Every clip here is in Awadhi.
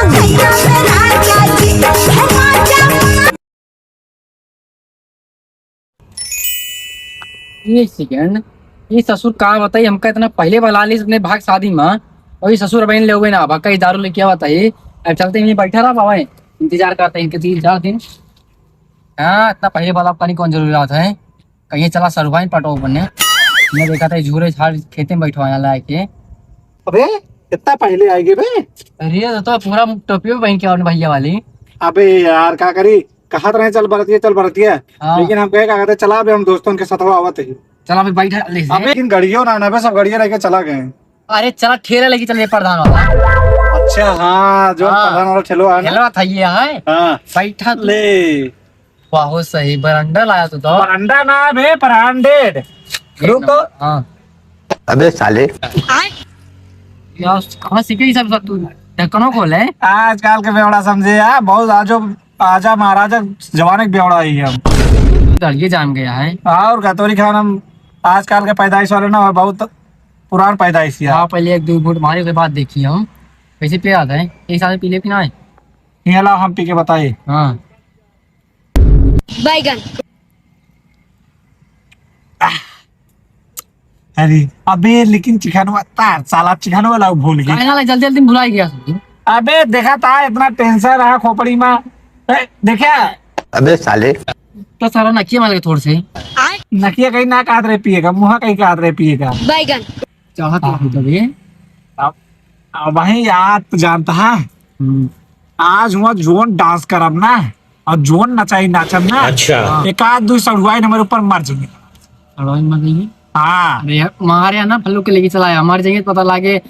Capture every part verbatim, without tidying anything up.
एक सेकंड, ई ससुर का बताई, हमका इतना पहिले बला ली अपने भाग शादी मा, और ई ससुर अबहिन लेवे ना, भक्का ई दारू लेके आवत ही। अब चलते ही बैठा रहा बाबा, इंतजार करते हैं इनके तीन चार दिन। हाँ, इतना पहिले बला पानी कौन जरूरी रहत है? कहिए चला सरुआइन पटो बने। मैं देखा था झूरे झाड़ खेते में बैठवाया ला के। अबे, इतना पहिले आइगे बे? अरे, तो, तो पूरा टोपियो पहन के आवन भैया वाली। अबे यार, का करी? कहत रहे, "चल बरतिया, चल बरतिया।" हाँ। लेकिन हम कहे, "का कहते, चला बे, हम दोस्तन के सथवा आवत ही।" चला बे, बैठा ले से। अबे, लेकिन गड़ियो ना, ना बे, सब गड़िया लेके चला गए। अरे, चला, ठेला लेके चल, ये प्रधान वाला। अच्छा, हाँ, जो हाँ। प्रधान वाला ठेलवा है ना? ठेलवा था ये, है। हाँ। बैठा तू। ले। बहुत सही, बरंडा लाया तू तो। बरंडा ना बे, branded। एक रुक तो। नंबर, हाँ। अबे साले। यार, कहाँ सीखे ये सब, सब तू? ढक्कनो खोले। आजकल के बेवड़ा समझे यार, बहुत आजो, आजा महाराजा जमाने के बेवड़ा ही हम। तो ये जान गया है। और का, तोरी खान हम आजकल के पैदाइश वाले ना, बहुत पुरान पैदाइश यार। हाँ, पहले एक दो घूंट मारे के बाद देखिए हम। कैसे पिया आता है? एक साथ पी ले कि ना है? ये लाओ, हम पी के बताए। हाँ। बैगन। अरे, अबे, लेकिन चिकनवा तार, साला चिकनवा लाओ भूल गए। काहे ना, जल्दी, जल्दी भुला गया। अबे, देखा था, इतना tension रहा खोपड़ी में। ए, देखा? अबे, साले। तो साला नकिया मार के थोड़ से। नकिया कहीं ना कहत रहे पिएगा, मुँहा कहीं कहत रहे पिएगा। बैगन। चाहत हाँ। रहे तभी। अब, अब वहीं यार, तू जानता है? हम्म। आज हुआ जोन dance करब ना, और जोन नचाई नाचब ना, अच्छा। एक आध दो सड़ुआइन हमारे ऊपर मर जाएंगे। सड़ुआइन मर जाएंगे? हाँ। अरे यार, मारे ना फल्लू के लेके चला आया, मर जाएंगे तो पता लागे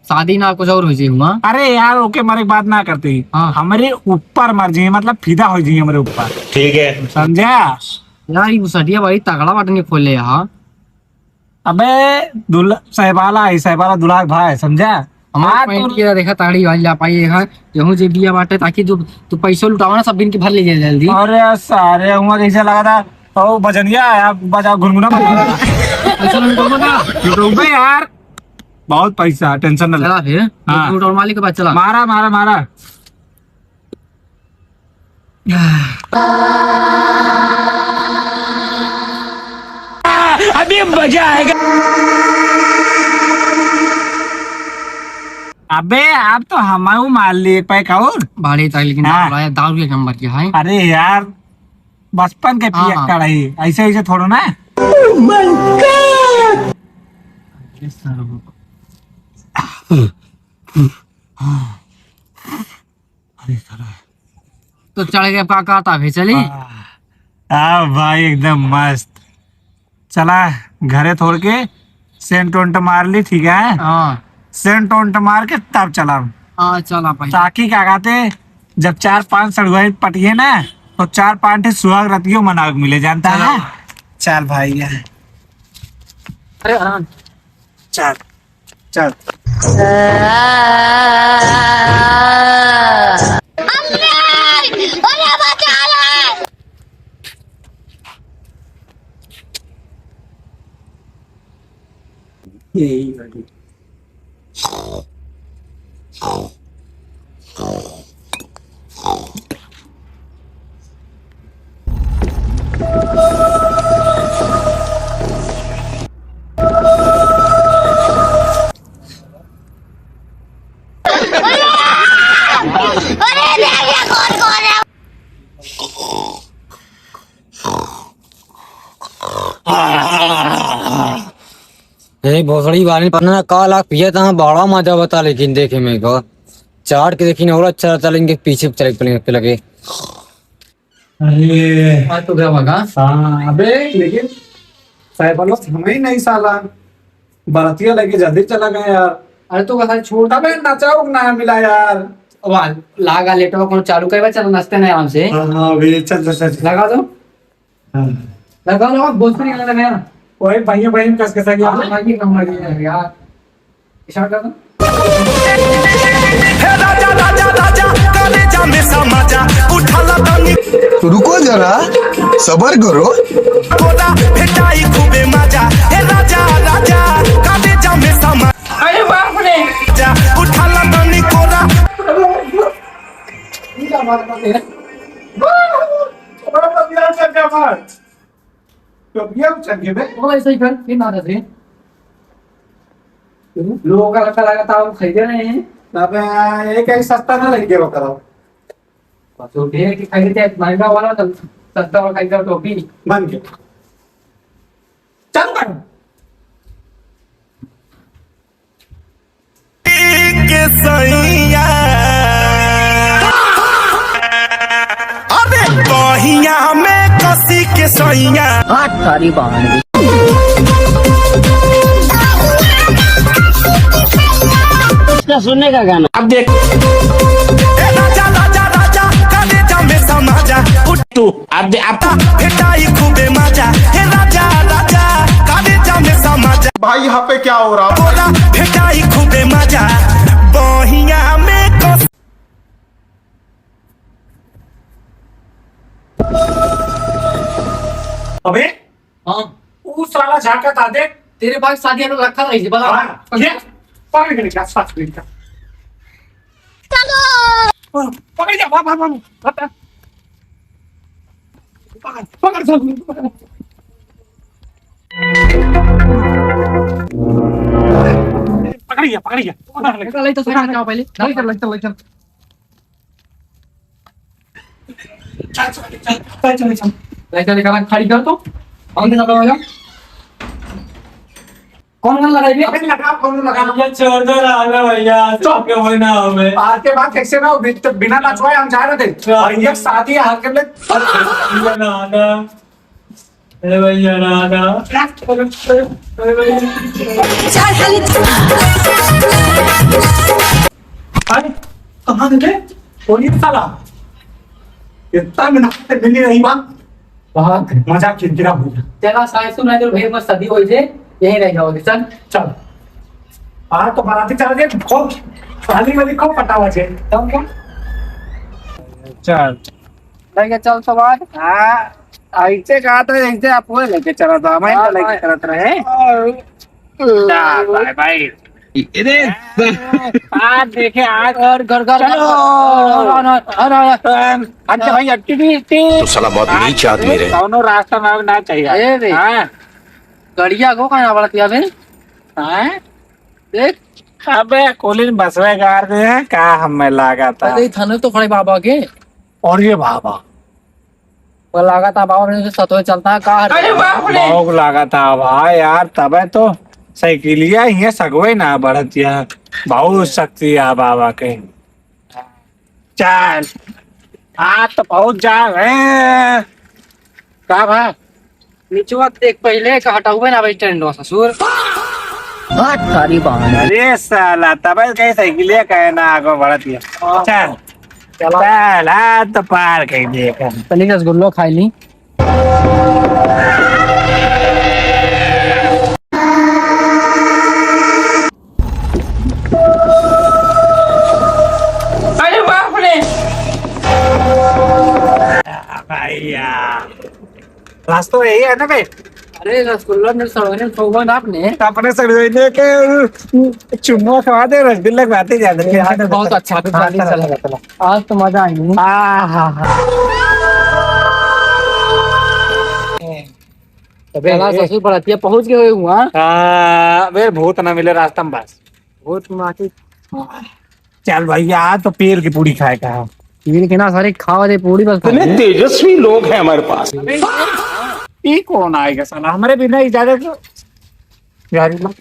शादी ना कुछ और हो जाए हुआ। अरे यार, ओके मरे के बात ना करते ही। हाँ। हमारे ऊपर मर जाएंगे, मतलब फिदा हो जाएंगे हमारे ऊपर। ठीक है। समझा? यार, ये सटिया बड़ी तगड़ा बटन के खोले यार। अबे, दुल्हा, साहेबाला है, साहेबाला दुल्हा के भाई, समझा? हमारे हाँ, पैंट तू के देखा ताड़ी वाली ला पाई है, यहाँ जे बिया बाटे, ताकि जो तू पैसा लुटावा ना, सब दिन के भर ले जाए जल्दी। अरे सारे, हुआ जैसे लगा था, ओ बजनिया है, आप बजाओ, गुनगुना बजाओ। पैसा लुटावा ना। लुटाऊंगा यार, बहुत पैसा, tension ना ले। चला फिर, हाँ। लूट और मालिक के पास चला। मारा, मारा, मारा। अभी मजा आएगा। अबे, आप तो हमारू मार लिए एक पैक और। भारी था, लेकिन हाँ। दारू लाया, दारू एक नंबर की है। अरे यार, बचपन के हाँ, पियक्कड़ हाँ। है, ऐसे, ऐसे थोड़ो ना। Oh my God! अरे सर। अरे साला। तो चढ़ के का कहता है, चली? आ, आ भाई, एकदम मस्त। चला, घरे थोड़ के सेंट वेंट मार ली, ठीक है? हाँ। सेंट वेंट मार के तब चला। हाँ, चला भाई। ताकि का कहते, जब चार पांच सड़ुआई पटिए ना, तो चार पांच ठे सुहाग रतियो मनावे के मिले, जानता चला। है? चल भाई, है। अरे, हाँ। चल। चल। अरे, देखिए, कौन, कौन है? ए, भोसड़ी वाली पन्ना का लाख पिया था, बड़ा मजा बता, लेकिन देखे में को चाट के देखी ना, और अच्छा रहता, लेकिन पीछे चले, चले, चले लगे। अरे। आज तो गया होगा। हाँ, अबे, लेकिन साइबर लोग हमें ही नहीं साला, बरतिया लेके जल्दी चला गया यार। अरे, तो कहा छोड़। अबे, नचाऊ ना मिला यार। वाह, लागा लेटवा कौन चालू करवा, चल नचते नहीं आराम से। हाँ, हाँ, अबे, चल, चल, चल, चल। लगा दो। हाँ। लगा लो, भोजपुरी गाना लगा ना। ओए, भैया, भैया, कस, कस, हाँ, भाई, नंबर दिया है यार। इशारा कर दो। हे राजा, राजा, राजा, कलेजा में समा जा, उठाला तनी। रुको जरा, सबर करो। कोरा भेटाई खूबे मजा, हे राजा, राजा, कलेजा में समा। अरे बाप रे। जा, उठाला तनी कोरा। बड़ा बढ़िया चल गया बात। तो भैया चल गए बे। वो ऐसे ही कर, फिर ना दे। लोगों का लगता लगा था, वो खरीदे नहीं हैं। अबे, एक, एक सस्ता ना लग गया वो करो। तो ढेर की खरीदे, महंगा वाला तो सस्ता वाला खरीदे टोपी। बन गया। चल बन। के सैया। अरे बहिया में कसी के सैया। हाथ थारी बहन। उसका सुनने का गाना। अब देख। ए राजा, राजा, राजा, कलेजा में समा जा। उठ तू। अब दे, अब भेटाई खूबे मजा, हे राजा, राजा, काले जामे समाजा। भाई, यहाँ पे क्या हो रहा? बोला, भेटाई खूबे मजा, बहिया में कस- अबे, हाँ। ऊ साला झांका था, देख। तेरे भाई शादी में रखा रही थी, बता। हाँ, ये पकड़ के लेके आ, साथ में लेके आ। पकड़ जा, भाग, भाग, भाग, भाग। पकड़, पकड़, पकड़, पकड़। पकड़ गया, पकड़ गया। पकड़ ले। ले तो सही, जाओ पहले। ले चल, ले चल, ले चल। चल, चल, चल, चल, चल, चल। ले चल, निकाल, खड़ी कर तो। हम भी लगा। कौन गाना लगाई भैया? अबे लगा, कौन लगा? ये छोड़ दो ना, ना भैया, चुप। चुप के वही ना हमें। आज के बाद कैसे ना हो, बिन-, बिना नचवाए हम जा रहे थे। हाँ। और ये शादी हाल के लिए ना, ना। अरे भैया, ना, ना। अरे भैया। अरे, कहाँ गए? कौन ये साला? इतना मिनट से मिली नहीं बात। बहुत मजा किरकिरा हो गया। चला, साइड सुन, नहीं तो भैया, बस शादी हो जाए, यहीं रह जाओगे। चल। चल। हाँ, तो बाराती चला जाए, खूब, शादी वाली खूब पटावा जाए। तब क्या? चल। लेके चल तो बात। हाँ, ऐसे कहा तो ऐसे आप वो लेके चला था, मैं तो हाँ, लेके भाई। चलत रहे। और चल, बाय बाय। अरे, आज देखे, आज और घर घर चलो। और, और, और, और, और, और, हट जा भाई, हट, टी, टी, टी। तो साला बहुत नीच आदमी रे। कौनो रास्ता में ना चाहिए। ए रे। हाँ। गड़िया को कहाँ बढ़त गया बे? हाँ? देख। अबे, कोलिन बसवे गाड़ दे हैं, का हमें लागा था? अरे, थाने तो खड़े बाबा के। और ये बाबा। वो लागा था बाबा ने सतोए चलता है, का हर अरे बाप रे। बहुत लागा था भाई यार, तबे तो साइकिलिया ही है, सगवे ना बढ़त या। बहुत शक्ति है बाबा के। चल, हाथ तो पहुंच जा रहे हैं। का भा? निचवा देख पहिले, का हटाउबे ना भाई स्टैंडवा ससुर। हाथ थारी बहन। अरे साला, तबे कहीं साइकिलिया कहे ना आगो बढ़त है। हाँ। चल, चला। चल, हाथ तो पार कहीं देख। तनी रसगुल्लो खाई ली। अरे बाप रे। भैया, रास्ता यही है ना बे? अरे रसगुल्ला में सड़ोने ठोकन आपने। अपने सड़ोने के चुम्मा खवा दे, रसगुल्ला खवाते जा रहे हैं। बहुत अच्छा, अभी हाँ, खाली चला, चला। चला, चला। आज तो मजा आएगी। हाँ, हाँ, हाँ। अबे, चला ए। ससुर बरतिया पहुंच गए हुआ। हाँ, अबे भूत ना मिले रास्ता में बस। भूत माटी। चल भैया, आज तो पेल की पूड़ी खाए का है। पेल के ना सारे खावा दे पूड़ी बस इतने खाए। तेजस्वी लोग हैं हमारे पास। अबे, ये कौन आएगा साला? हमारे बिना इजाजत तो यार, अरे बाप रे।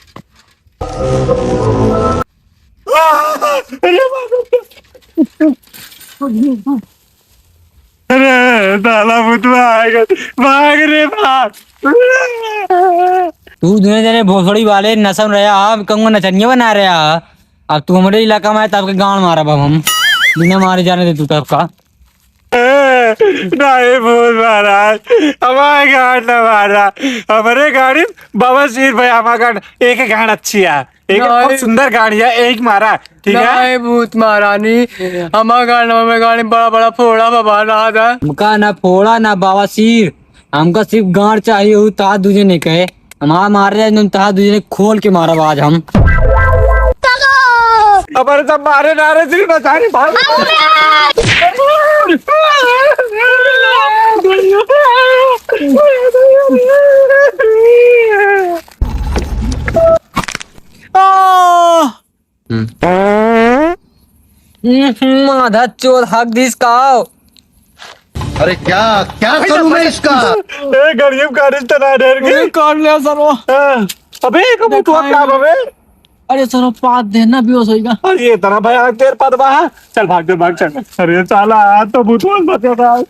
अरे साला भूतवा आएगा, भाग रे भाग। तू दुने जने भोसड़ी वाले नशा में रहा, हम कहूँगा नचनिया बना रहा। अब तू हमरे इलाका में आए, तब के गांड मारब हम। बिना मारे जाने दे तू तब का। नहीं भूत महाराज, हमारे गांड ना मारा। हमारे गाड़ी बाबा श्री भाई, हमारा गांड, एक गांड अच्छी है, एक बहुत नहीं। सुंदर गाड़ी है, एक मारा, ठीक है? नहीं भूत महारानी, हमारा गांड में गाड़ी बड़ा बड़ा फोड़ा बाबा ना था। हमका ना फोड़ा ना बाबा श्री, हमका सिर्फ गांड चाहिए, उ ता दूजे ने कहे। हमार मारे जाए, तुम तहा दूजे ने खोल के मारब आज हम। हमारे सब मारे ना रे, सिर्फ नचारी भाग। हम्म, माधा चोद हक दिस का। अरे क्या, क्या करूं मैं इसका? ए, गरीब कारिस तना ढेर के। ए, काट ले सरवा। हाँ। अबे, एक मुतुआ का बबे? अरे सरवा, पाद दे ना, बेहोश होइगा। अरे, ये तना भयानक तेर पदवा है। चल, भाग दे, भाग, चल। अरे, साला, आज तो भूतवा बचेगा।